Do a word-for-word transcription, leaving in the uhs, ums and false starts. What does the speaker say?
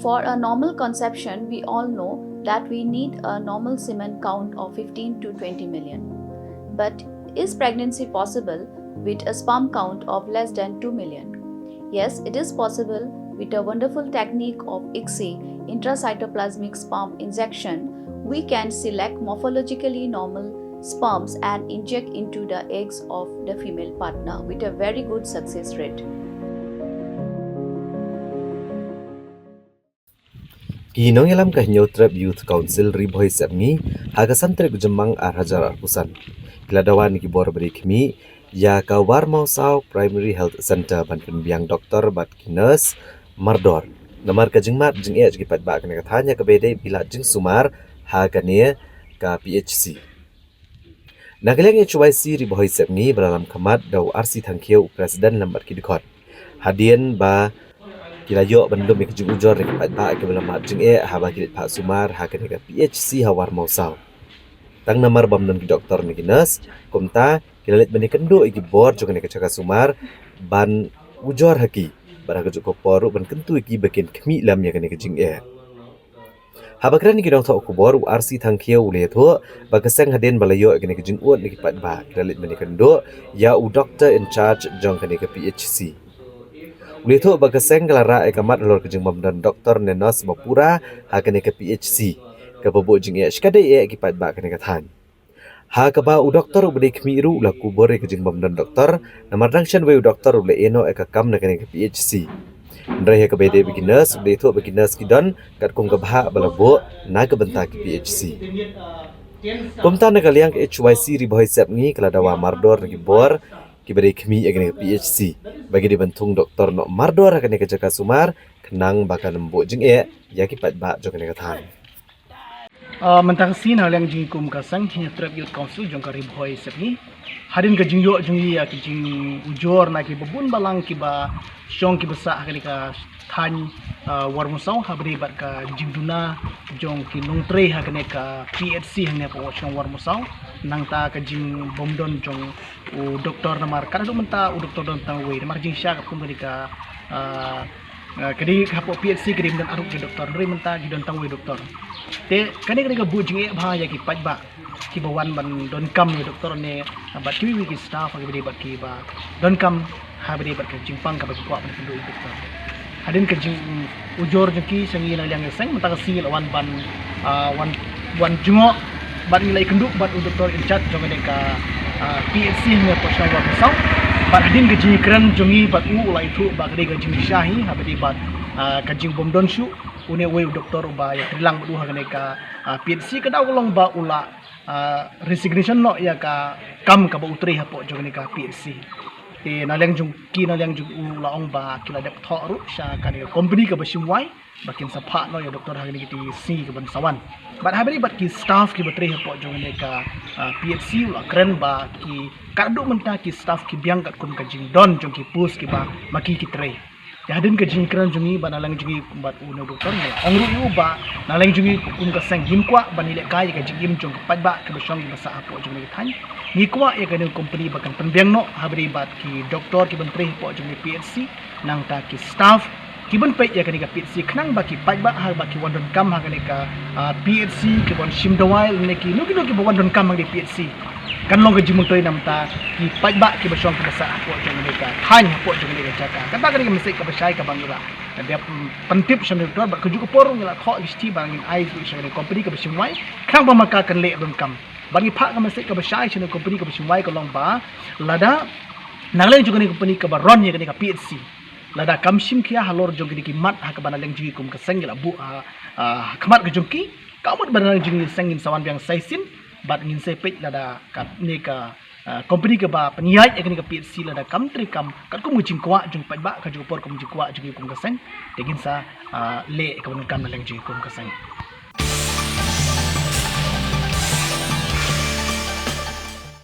For a normal conception, we all know that we need a normal semen count of fifteen to twenty million. But is pregnancy possible with a sperm count of less than two million? Yes, it is possible. With a wonderful technique of ICSI, intracytoplasmic sperm injection, we can select morphologically normal sperms and inject into the eggs of the female partner with a very good success rate. Ki nongïalam ka Hynñiewtrep Youth Council Ri Bhoi Sepngi ha ka san tarik u Jymmang ar hajar arphew san ki la dawa na ki bor ba dei khmih ïa ka Warmawsaw Primary Health Centre ban pynbiang doktor bad ki nurse mardor namar ka jingmad jingeh jong ki paidbah kane ka thaiñ ïa kaba ïadei bad ki lad jingsumar ha kane ka P H C. Na ka liang H Y C Ri Bhoi Sepngi ba la lam khmat da u R C Thangkhiew u president lem bad ki dkhot. Hadien ba ki la ïoh ban lum ïa ka jingujor na ki paidbah kiba la mad jingeh haba ki leit phah sumar ha kane ka P H C ha Warmawsaw. Tang namar bym don ki doktor ne ki nurse, kumta ki la leit ban ïakynduh ïa ki bor jong kane ka jaka sumar ban ujor ha ki bad ha kajuh ka por ruh ban kyntu ïa ki ba kin khmih lem ïa kane ka jingeh. Haba kren ïa ki nongthoh khubor u R C Thangkhiew u la ïathuh ba ka seng hadien ba la ïoh ïa kane ka jingud na ki paidbah ki la leit ban ïakynduh ïa u doctor in charge jong kane ka P H C. U la ïathuh ba ka seng ka la rah ïa ka mat halor ka jingbym don doktor ne nurse ba pura ha kane ka P H C kaba buh jingeh shikatdei ïa ki paidbah kane ka thaiñ. Ha kaba u doktor uba dei khmih ruh u la kubur ïa ka jingbym don doktor namar dang shen wei u doktor u la ïehnoh ïa ka kam na kane ka P H C. Hynrei ha kaba ïadei bad ki nurse u la ïathuh ba ki nurse ki don katkum ka bhah ba la buh na ka bynta ka P H C. Kumta na ka liang ka H Y C Ri Bhoi Sepngi ka la dawa mardor na ki bor kiba dei khmih ïa kane ka P H C ba ki dei ban thung doktor noh mardor ha kane ka jaka sumar khnang ba kan ym buh jingeh ïa ki paidbah jong kane ka thaiñ. Mynta ka sngi na liang jong ngi kum ka seng Hynñiewtrep Youth Council jong ka Ri Bhoi Sepngi, hadien ka jingïoh jong ngi ïa ka jingujor na kiba bun balang kiba shong kiba sah ha kane ka thaiñ Warmawsaw ha ba dei bad ka jingduna jong ki nongtrei ha kane ka P H C hangne hapoh shong Warmawsaw, nangta ka jingbym don jong u doktor namar ka dei mynta u doktor don tang uwei namar jingshisha ka kum kane ka ka dei hapoh P H C ka dei mynta aruk ki doktor, hynrei mynta ki don tang uwei doktor. Te kane ka dei ka buh jingeh bha ïa ki paidbah kiba wan ban donkam ïa doktor ne bad kiwei ki staff kiba dei bad kiba donkam ha ba dei bad ka jingpang kaba ki kwah ban kynduh ïa doktor. Hadien ka jingujor jong ki sha ngi na liang ka seng mynta ka sngi la wan ban wan wan jngoh bad ngi la ïakynduh bad u doktor in charge jong kane ka P H C hangne hapoh shong Warmawsaw. Bad hadien ka jingkren jong ngi bad u u la ïathuh ba ka dei ka jingshisha hi ha ba dei bad ka jingbym don shuh une uwei u doktor uba ïatreilang bad u ha kane ka P H C, ka daw ka long ba u la resignation noh ïa ka kam kaba u trei hapoh jong kane ka P H C. Te na liang jong ki na liang jong u la ong ba ki la dep thoh ruh sha kane ka company kaba shim wai ba kin sa phah noh ïa doktor ha kine ki sngi ki ban sa wan. Bad ha ba dei bad ki staff kiba trei hapoh jong kane ka P H C u la kren ba ki katduh mynta ki staff ki biang katkum ka jingdon jong ki post kiba ma ki ki trei. Te hadien ka jingkren jong ngi bad na liang jong ngi bad une u doktor ngi la ong ruh ïa u ba na liang jong ngi kum ka seng ngim kwah ban ïalehkai ïa ka jingim jong ki paidbah kiba shong kiba sah hapoh jong kane ka thaiñ. Ngi kwah ïa kane ka company ba kan pynbiang noh ha ba dei bad ki doktor kiban trei hapoh jong kane ka P H C nangta ki staff kiban peit ïa kane ka P H C khnang ba ki paidbah ha ba ki wan donkam ha kane ka P H C kiban shim dawai lane kino kino kiba wan donkam ha kane ka P H C kan long ka jingmyntoi namar ki paidbah kiba shong kiba sah hapoh jong kane ka thaiñ hapoh jong kane ka jaka. Kata ka dei ka message kaba shai kaba ngi la dep pyntip sha une u doktor bad kajuh ka por ngi la thoh ki shithi ba ngin ai sha kane ka company kaba shim wai khnang ba ma ka kan leh donkam. Bad ngi phah ka message kaba shai sha une u company kaba shim wai ka long ba lada na liang jong kane ka company kaba run ïa kane ka P H C lada kam shim khia halor jong kine ki mat ha kaba na liang jong ngi kum ka seng ngi la buh ha khmat ka jong ki, ka mut ba na liang jong ngi seng ngin sa wan biang sa shisien bad ngin sa peit lada kane ka company kaba pynïaid ïa kane ka P H C lada kam trei kam katkum ka jingkwah jong paidbah kajuh ka por kum jingkwah jong ngi kum ka seng, te ngin sa leh kaba donkam na liang jong ngi kum ka seng.